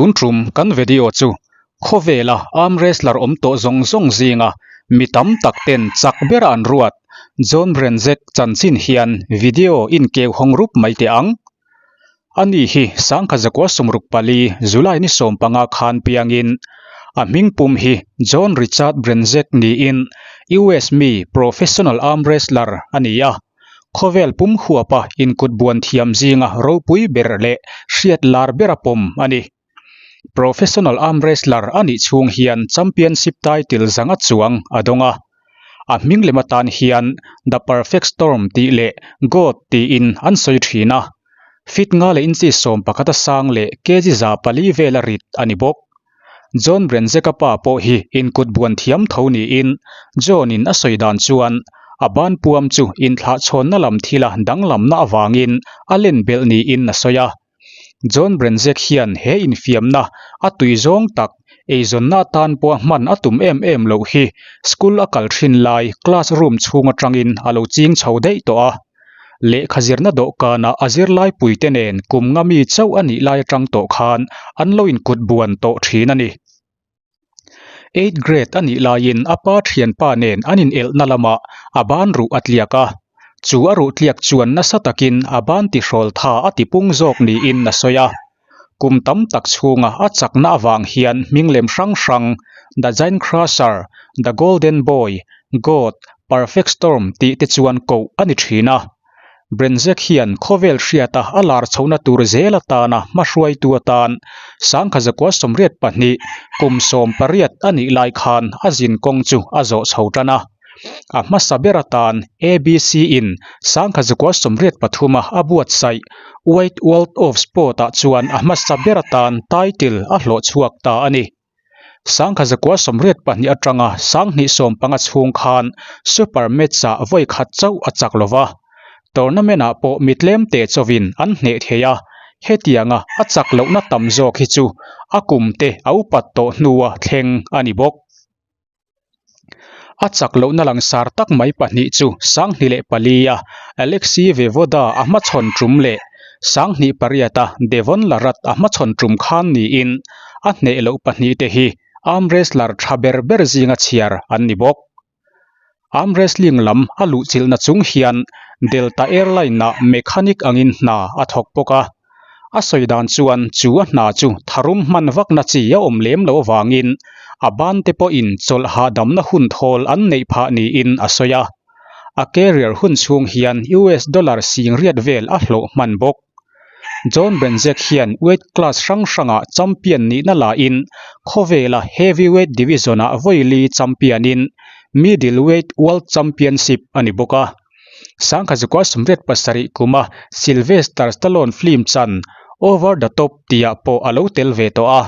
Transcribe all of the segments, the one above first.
Tun tum kan video chu khawvela arm wrestler awm tawh zawng zawng zinga mi tam tak ten chak bera an ruat John Brenzek chanchin hian video inkeu hawng rup mai teh ang. Ani hi sangkha zakua sawmruk pali July ni 15 khan piangin a hming pum hi John Richard Brenzek niin US mi professional arm wrestler a ni a. Khawvel pum huapa inkut buan thiam zinga ropui ber leh hriat lar bera pawm a ni. Professional arm wrestler a nih chhung hian championship title zanga chuang a dawng a. A hming lem atan hian The Perfect Storm tih leh God tiin an sawi thin a. Feet nga leh inchi 11 a sang leh kg 400 vela rit a ni bawk. John Brenzeka pa pawh hi inkut buan thiam tho niin John-in a sawi dan chuan a ban puam chu inthlahchhawnna lam thila danglamna avangin a len belh niin a sawi a. John Brenzek hian he infiamna a tui zawng tak eizawnna atan pawha hman a tum em em loh hi school a kal thin lai class room chhung atangin a lo ching chho daih tawh a. Lehkha zirna dawhkanah a zirlaipuite nen kum nga mi chauh a nih lai atang tawh khan an lo inkut buan tawh thin a ni. Eighth grade a nih laiin a pa thianpa nen an inelhna lamah a ban ruh a tliak a, chu a ruh tliak chuan nasa takin a ban tihrawl tha a tipung zawk niin a sawi a. Kum tam tak chhunga a chakna avang hian hming lem hrang hrang The Giant Crusher, The Golden Boy, God, Perfect Storm tih te chuan koh a ni thin a. Brenzek hian khawvel hriata a lar chhohna tur zel atana hmahruaitu atan sangkha zakua 82 kum 18 a nih lai khan a zin kawng chu a zawh chho tan a. A hmasa ber atan ABC in sangkha zakua 83 a a buatsaih White World of Sport ah chuan a hmasa ber atan title a hlawh chhuak ta a ni. Sangkha zakua 82 atanga 2015 chhung khan Super Match ah vawi khat chauh a chak lova. Tournament ah pawh mi tlem te chawin an hneh thei a, hetianga a chak lohna tam zawk hi chu a kum te a upat tawh hnua thleng a ni bawk. A chak lohna langsar tak mai pahnih chu 2004 a Alexei Voevoda a hmachhawn tum leh 2008 a Devon Larratt a hmachhawn tum khan niin a hneh loh pahnih te hi arm wrestler tha ber ber zinga chhiar an ni bawk. Arm wrestling lam a luhchilhna chung hian Delta Airline ah mechanic angin hna a thawk bawk a. A sawi dan chuan chu a hna chu tharum hman vakna chi a awm lem loh avangin a ban te pawhin chawlh hahdamna hun thawl an neih phah niin a sawi a. A career hun chhung hian US dollar sing riat vel a hlawh hman bawk. John Brenzek hian weight class hrang hrangah champion nihna lahin khawvela heavyweight division-ah vawi li champion-in middleweight world championship a ni bawk a. Sangkha zukua 87 kuma Sylvester Stallone film chan Over the Top tihah pawh a lo tel ve tawh a.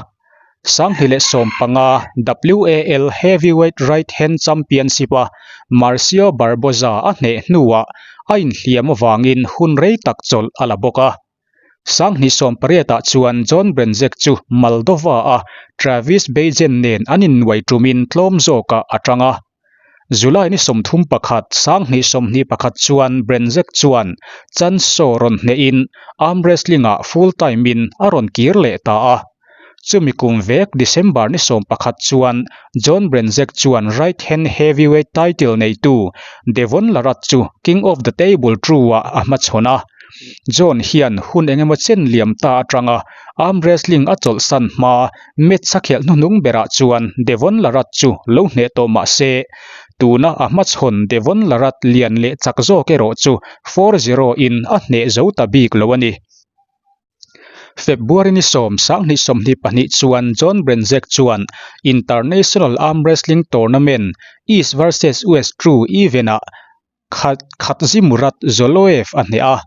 2015 WAL Heavyweight Right Hand Championship a Marcio Barboza a hneh hnuah a inhliam avangin hun rei tak chawlh a la bawk a. 2018 ah chuan John Brenzek chu Moldova a Travis Beijen nen an innuai tumin tlawm zawkah a tang a. July ni 31 2021 chuan Brenzek chuan Chan Shaw rawn hnehin arm wrestling ah full time in a rawn kir leh ta a. Chumi kum vek December ni 11 chuan John Brenzek chuan right hand heavyweight title neitu Devon Larratt chu King of the Table true ah a hmachhawn a. John hian hun engemaw chen liam ta atanga arm wrestling a chawlhsan hma match a khelh hnuhnung berah chuan Devon Larratt chu lo hneh tawh mah se, tuna a hmachhawn Devon Larratt lian leh chak zawk erawh chu 4-0 in a hneh zo ta bik lo a ni. February ni 10 2022 chuan John Brenzek chuan International Arm Wrestling Tournament East vs West True event-ah Khadzimurat Zoloev a hneh a.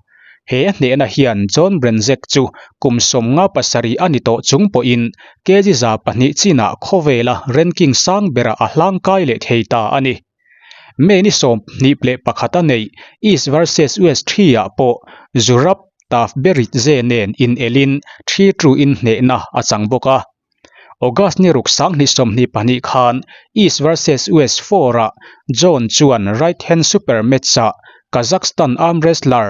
He a hnehna hian John Brenzek chu kum 57 a ni tawh chung pawhin kg 200 chinah khawvela ranking sang berah a hlangkai leh thei ta a ni. May ni 21 a neih East vs West 3 ah pawh Zurab Tavberidze nen inelin 3-2 in hnehna a chang bawk a. August ni ruk 2022 khan East vs West 4 ah John chuan right hand super match ah Kazakhstan arm wrestler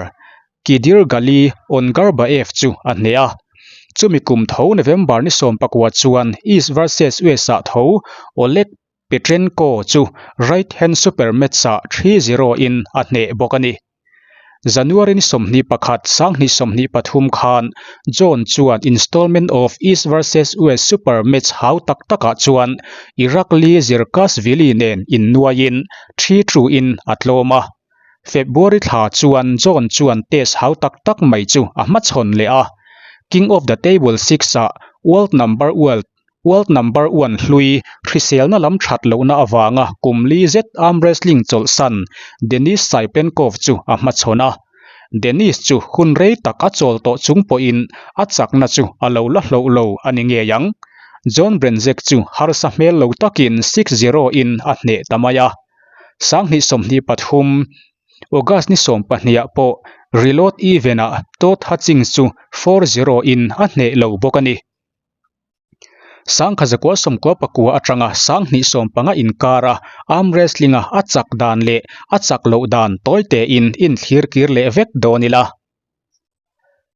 Kydyrgali Ongarbaev chu a hneh a. Chumi kum tho November ni 19 chuan East vs West-ah tho Oleg Petrenko chu right hand super match-ah 3-0 in a hneh bawk a ni. January ni 21, 2023 khan John chuan installment of East vs West super match hau tak takah chuan Irakli Zirkashvili nen innuaiin 3-2 in a tlawm a. February thla chuan John chuan test hau tak tak mai chu a hmachhawn leh a, King of the Table six-ah world number world world number one hlui hriselna lam that lohna avanga kum li zet arm wrestling chawlhsan Denis Cyplenkov chu a hmachhawn a. Denis chu hun rei tak a chawl tawh chung pawhin a chakna chu a lo la hloh lo a ni ngei ang. John Brenzek chu harsa hmel lo takin 6-0 in a hneh ta mai a. 2023 August ni 12 ah pawh Reload event-ah Todd Hutchings chu 4-0 in a hneh lo bawk a ni. 1999 atanga 2015 inkara arm wrestling-a a chak dan leh a chak loh dan tawi tein inthlir kir leh vek dawn ila.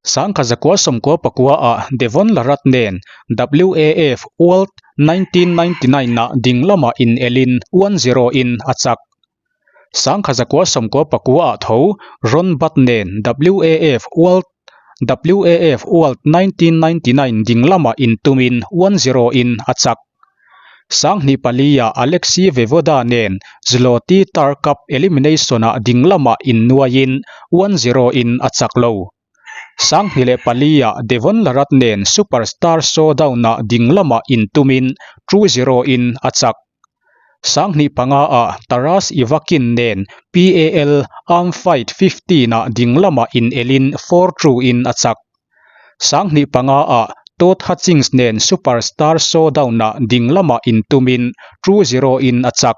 1999 ah Devon Larratt nen WAF World 1999 ah ding lamah inelin 1-0 in a chak. 1999 ah tho Ron Budd nen WAF World WAF World 1999 ding lamah intumin 1-0 in a chak. 2004 ah Alexei Vejvoda nen Zloty Tar Cup elimination-ah ding lamah innuaiin 1-0 in a chak lo. 2004 ah Devon Larratt nen Superstar Showdown-ah ding lamah intumin 2-0 in a chak. 2005 ah Taras Ivakin nen PAL Arm Fight 15 ah ding lamah inelin 4-2 in a chak. 2005 ah Todd Hutchings nen Superstar Showdown-ah ding lamah intumin 2-0 in a chak.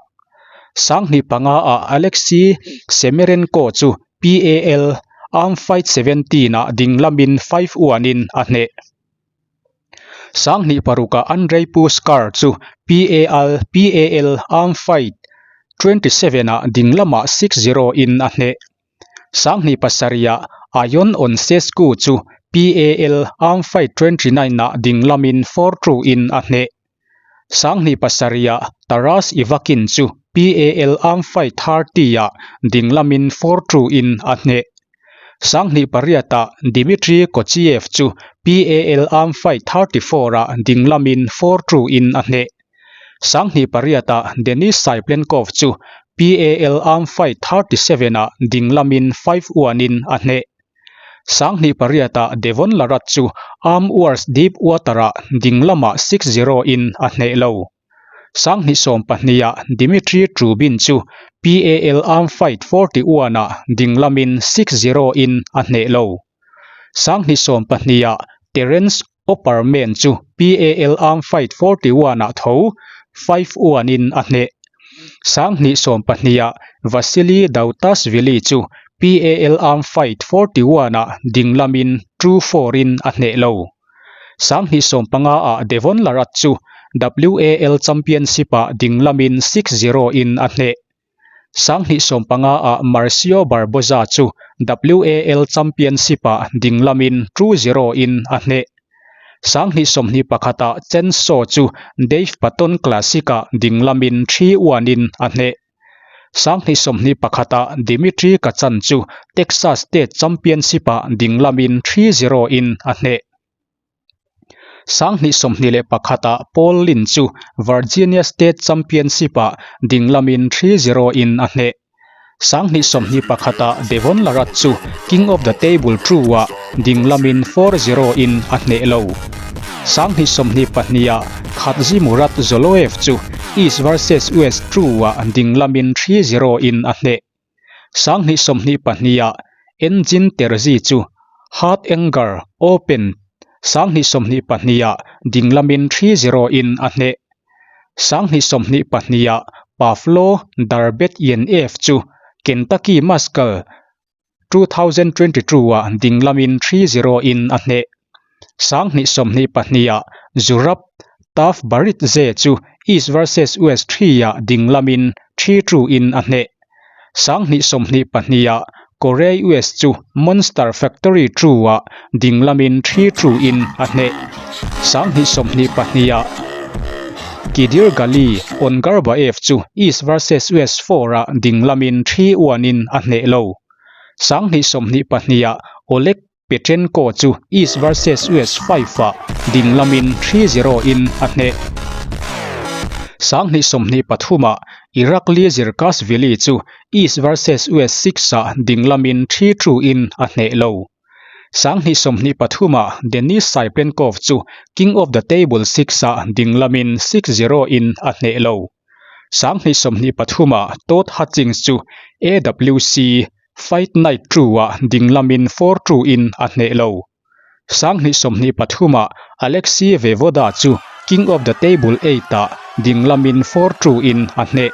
2005 ah Alexei Semerenko chu PAL Arm Fight 17 ah ding lamin 5-1 in a hneh. 2006 ah Andrei Pushkar chu PAL PAL Arm Fight 27 ah ding lamah 6-0 in a hneh. 2007 ah Ion Oncescu chu PAL Arm Fight 29 ah ding lamin 4-2 in a hneh. 2007 ah Taras Ivakin chu PAL Arm Fight 30 ah ding lamin 4-2 in a hneh. 2008 ah Dmitry Kochiev chu PAL Arm Fight 34 ah ding lamin 4-2 in a hneh. 2008 ah Denis Cyplenkov chu PAL Arm Fight 37 ah ding lamin 5-1 in a hneh. 2008 ah Devon Larratt chu Arm Wars Deep Water ah ding lamah 6-0 in a hneh lo. 2012 ah Dmitry Trubin chu PAL Arm Fight 41 ah ding lamin 6-0 in a hneh lo. 2012 ah Terence Opperman chu PAL Arm Fight 41 ah tho 5-1 in a hneh. 2012 ah Vasily Dautashvili chu PAL Arm Fight 41 ah ding lamin 2-4 in a hneh lo. 2015 ah Devon Larratt chu WAL Championship ah ding lamin 6-0 in a hneh. 2015 ah Marcio Barboza chu WAL Championship ah ding lamin 2-0 in a hneh. 2021 ah Chen Shaw chu Dave Paton Classic ah ding lamin 3-1 in a hneh. 2021 ah Dimitri Kachan chu Texas State Championship ah ding lamin 3-0 in a hneh. 2021 ah Paul Lin chu Virginia State Championship ah ding lamin 3-0 in a hneh. 2021 ah Devon Larratt chu King of the Table 2 ah ding lamin 4-0 in a hneh lo. 2022 ah Khadzhimurat Zoloev chu East vs West 2 ah ding lamin 3-0 in a hneh. 2022 ah Engin Terzi chu Hard Anger Open 2022 ah ding lamin 3-0 in a hneh. 2022 ah Pavlo Derbedyenyev chu Kentucky Muscle 2022 ah ding lamin 3-0 in a hneh. 2022 ah Zurab Tavberidze chu East vs West 3 ah ding lamin 3-2 in a hneh. 2022 ah. Corey West chu Monster Factory Two-ah ding lamin 3-2 in a hneh. 2022 ah Kydyrgali Ongarbaev chu East vs West 4 ah ding lamin 3-1 in a hneh lo. 2022 ah Oleg Petrenko chu East vs West 5 ah ding lamin 3-0 in a hneh. 2023 ah Irakli Zirkashvili chu East vs West 6 ah ding lamin 3-2 in a hneh lo. 2023 ah Denis Cyplenkov chu King of the Table 6 ah ding lamin 6-0 in a hneh lo. 2023 ah Todd Hutchings chu AWC Fight Night 2 ah ding lamin 4-2 in a hneh lo. 2023 ah Alexei Voevoda chu King of the Table 8 ah ding lamin 4-2 in a hneh.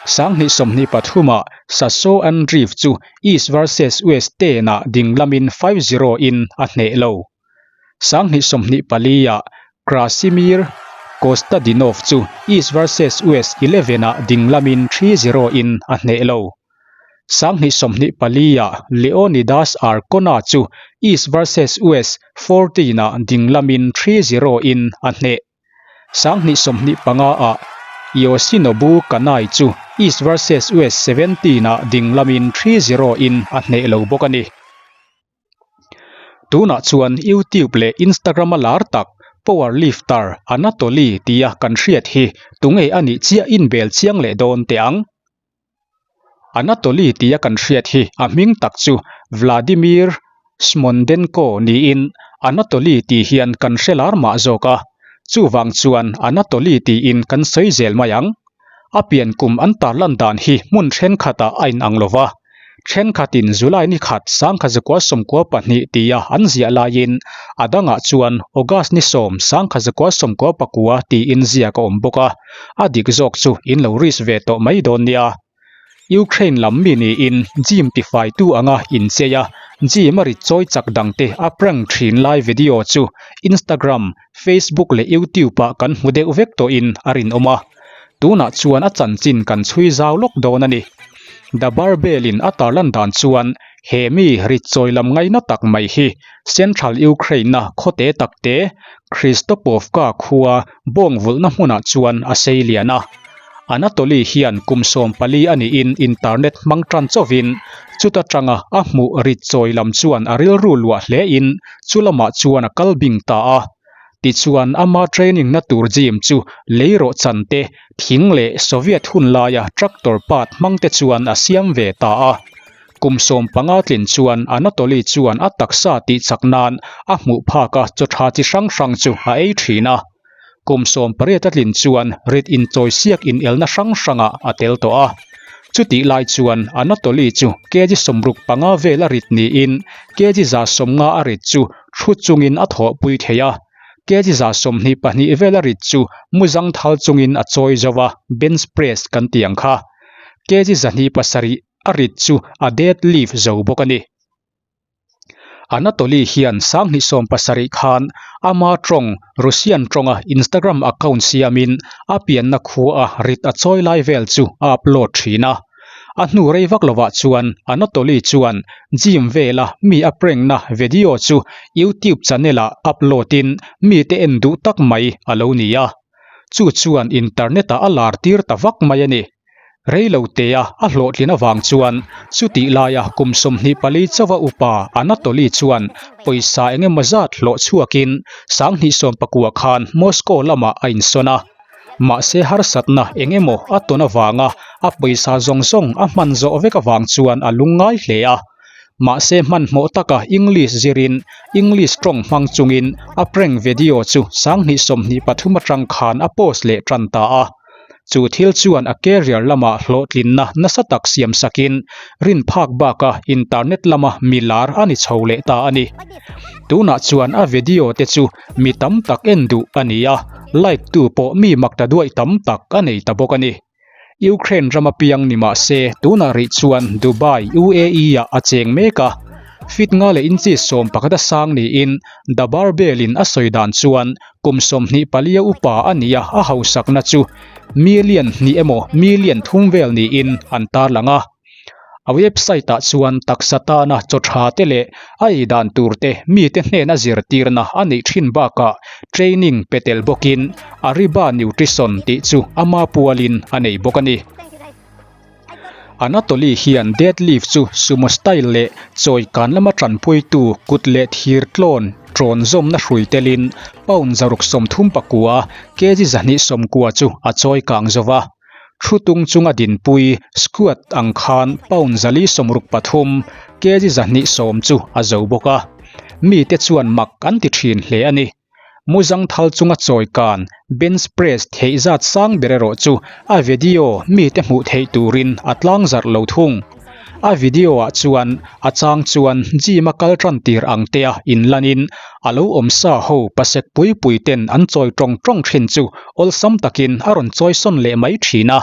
2023 ah Sasho Andreev chu East vs West 10 ah ding lamin 5-0 in a hneh lo. 2024 ah Krasimir Kostadinov chu East vs West 11 ah ding lamin 3-0 in a hneh lo. 2024 ah Leonidas Arkona chu East vs West 14 ah ding lamin 3-0 in a hneh. 2025 ah Yoshinobu Kanai chu East vs West 17 ah ding lamin 3-0 in a hneh lo bawk a ni. Tunah chuan YouTube leh Instagram a lar tak powerlifter Anatoly tia kan hriat hi tunge a nih chiah inbel chiang leh dawn teh ang. Anatoly tia kan hriat hi a hming tak chu Vladimir Smondenko niin Anatoly tih hian kan hre lar mah zawk a, chuvang chuan Anatoly tiin kan sawi zel mai ang. A pian kum an tarlan dan hi hmun thenkhatah a inang lo va, thenkhatin July ni khat 1992 tia an ziah laiin a dangah chuan August ni 10 1999 tiin ziak a awm bawk a, a dik zawk chu in lo risk ve tawh mai dawn nia. Ukraine lam mi niin gym tifaitu anga inchei a, gym a rit chawi chak dangte a prank thin lai video chu Instagram, Facebook leh YouTube ah kan hmu deuh vek tawhin a rinawm a. Tunah chuan a chanchin kan chhui zau lawk dawn a ni. The Barbell in a tarlan dan chuan he mi rit chawi lam ngaina tak mai hi Central Ukraine-a khawte takte Khristopovka khua bawng vulhna hmunah chuan a sei lian a. Anatoly hian kum 14 a niin internet hmang tan chauhin chuta tanga a hmuh rit chawi lam chuan a rilru luah hlein chu lamah chuan a kal bing ta a. Tichuan ama training na tur gym chu lei rawh chan te, thing leh Soviet hun laia tractor part hmang te chuan a siam ve ta a. Kum 15 tlin chuan Anatoly chuan a taksa tih chak nan a hmuh phak a chaw tha chi hrang hrang chu a ei thin a. Kum 18 a tlin chuan rit inchawi siak inelna hrang hrangah a tel tawh a. Chutih lai chuan Anatoly chu kg 65 vel a rit niin kg 150 a rit chu thu chungin a thawhpui thei a. Kg 122 vel a rit chu muzang thal chungin a chawi zo a, bench press kan tih ang kha. Kg 207 a rit chu a deadlift zo bawk a ni. Anatoly hian 2017 khan ama tawng Russian tawnga Instagram account siamin a pianna khua a rit a chawi lai vel chu a upload thin a. A hnu rei vak lovah chuan Anatoly chuan gym vela mi a prank na video chu YouTube channel ah upload in mite en duh tak mai a lo ni a. Chu chuan internet ah a lar tir ta vak mai a ni. Rei lo tea a hlawhtlin avang chuan chutih laia kum 24 chauha upa Anatoly chuan pawisa eng emaw zat hlawh chhuakin 2019 khan Moscow lamah a insawn a. Mahse harsatna eng emaw a tawn avanga a pawisa zawng zawng a hman zawh vek avang chuan a lungngai hle a. Mahse hmanhmawh taka English zirin English tawng hmang chungin a prank video chu 2023 atang khan a post leh tan ta a. Chu thil chuan a career lamah hlawhtlinna nasa tak siam sakin rin phak baka internet lama mi lar a ni chho leh ta a ni. Tunah chuan a video te chu mi tam tak en duh a ni a, like tu pawh mi mak ta duai tam tak a nei ta bawk a ni. Ukraine rama piang ni mah se tunah rih chuan Dubai, UAE ah a cheng mek a. Fit nga leh inchi 11 a sang niin The Barbell in a sawi dan chuan kum 24 a upa a ni a, a hausakna chu million hnih emaw million thum vel niin an tarlang a. A website ah chuan taksa tana chaw tha te leh a ei dan tur te mite hnena zirtirna a neih thin bakah training pe tel bawkin Ariba Nutrition tih chu ama pualin a nei bawk a ni. Anatoly hian deadlift chu sumo style leh chawi kan lama tanpuitu kut leh thir tlawn tawn zawmna hrui telin pound 639, kg 210 chu a chawi kang zo va. Thu tung chunga dinpui squat ang khan pound 463, kg 210 chu a zo bawk a. Mite chuan mak an ti thin hle a ni. Muzang thal chunga chawi kan bench press theih zat sang ber erawh chu a video mite hmuh theih turin a tlang zarh lo thung. A video ah chuan a chang chuan gym a kal tan tir ang te a inlanin a lo awm sa ho pasek pui pui ten an chawi tawng tawng thin chu awlsam takin a rawn chawi sawn leh mai thin a.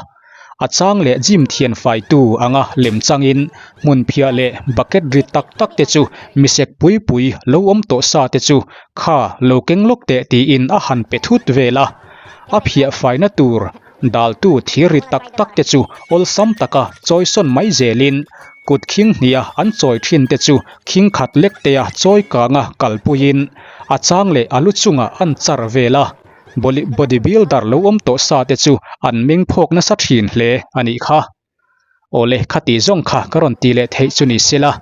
A chang leh gym thian faitu anga lem changin hmun phiah leh bucket ri tak tak te chu misek pui pui lo awm tawh sa te chu kha lo keng lawk teh tiin a han pe thut vel a. A phiah faina tur daltu thir ri tak tak te chu awlsam taka chawi sawn mai zelin kut khing hniha an chawi thin te chu khing khat lek tea chawi kanga kalpuiin a chang leh a lu chungah an char vel a. Body builder lo awm tawh sa te chu an meng phawk nasa thin hle a nih kha. Awle khati zawng kha ka rawn ti leh theih chu ni sela,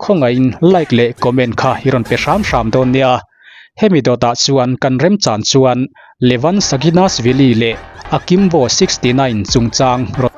khawngaihin like leh comment kha i rawn pe hram hram dawn nia. Hemi dawtah chuan kan remchan chuan Levan Saginashvili leh Akimbo 69 chungchang rawn.